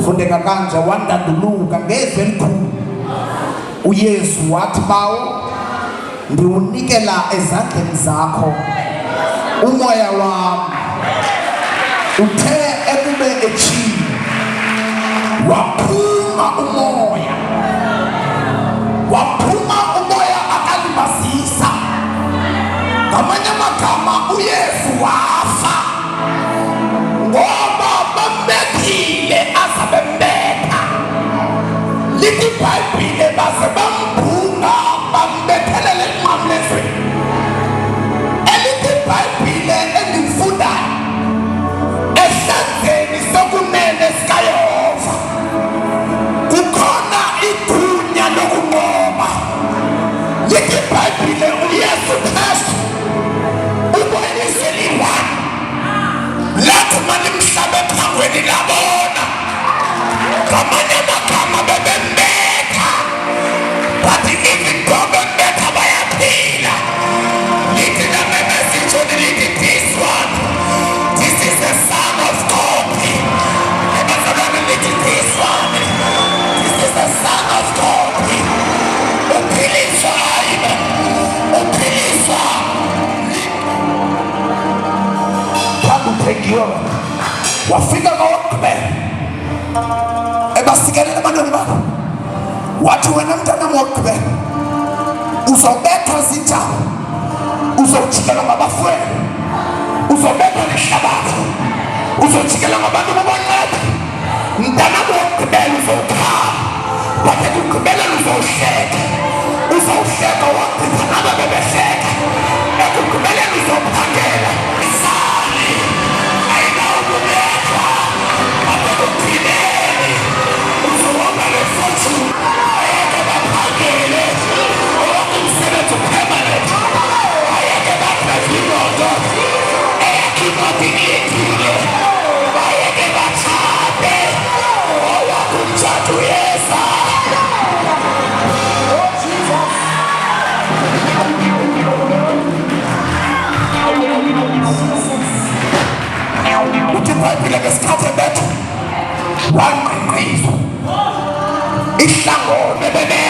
Fundeka kanje, wandanduluka ngezwi elikhulu uYesu wathi, Bawo, ndiwunikela ezandleni zakho umoya wam. Uthe ekube etshilo, waphuma umoya, waphuma umoya, akalibazisa. Ngamanye amagama, uYesu wafa ngoba bambethile, aza bembetha. Lithi iBhayibhile baze bambhunga, bambethelele emnqamlezweni. Elithi iBhayibhile endifundayo, esandleni sokunene sikaYehova kukhona igunya lokunqoba. Lithi iBhayibhile uYesu Kristu ubonise liwani, lathi malimhlaba ephangweni labona. Ngamanye amagama, bebembetha, but even though bembetha, bayaphila. Lithi lamemezitshoni, lithi, "This one, this is the Son of God." Ebazalwane, lithi, "This one, this is the Son of God." Uphiliswa, ayibe uphiliswa. Phambi uthengiwe wena, wafika kowokugqibela, ebasikelela abantwana bakho, wathi, "Wena mntanam wokugqibela, uzobethwa zintshaba, uzojikelwa ngabafowenu, uzobethwa lihlabathi, uzojikelwa ngabantu bobonqeda. Mntanam wokugqibela, uzowukhala, but ekugqibeleni uzowuhleka, uzowuhleka wagqitha naba bebehleka. Ekugqibeleni uzophangela. Isali ayinawukubethwa, but ekugcineni uzohamba nefortune. Ayeke baphangele, owakho umsebenzi upermanent. Ayeke badrive imoto, eyakho imoto ikulindile. Bayeke batshate, owakho umtshato uyeza." Oh Jesus. Jesus. Uthi iBhayibhile ngesikhathi ebethu, wangqingqizwa ihlangone bebetha.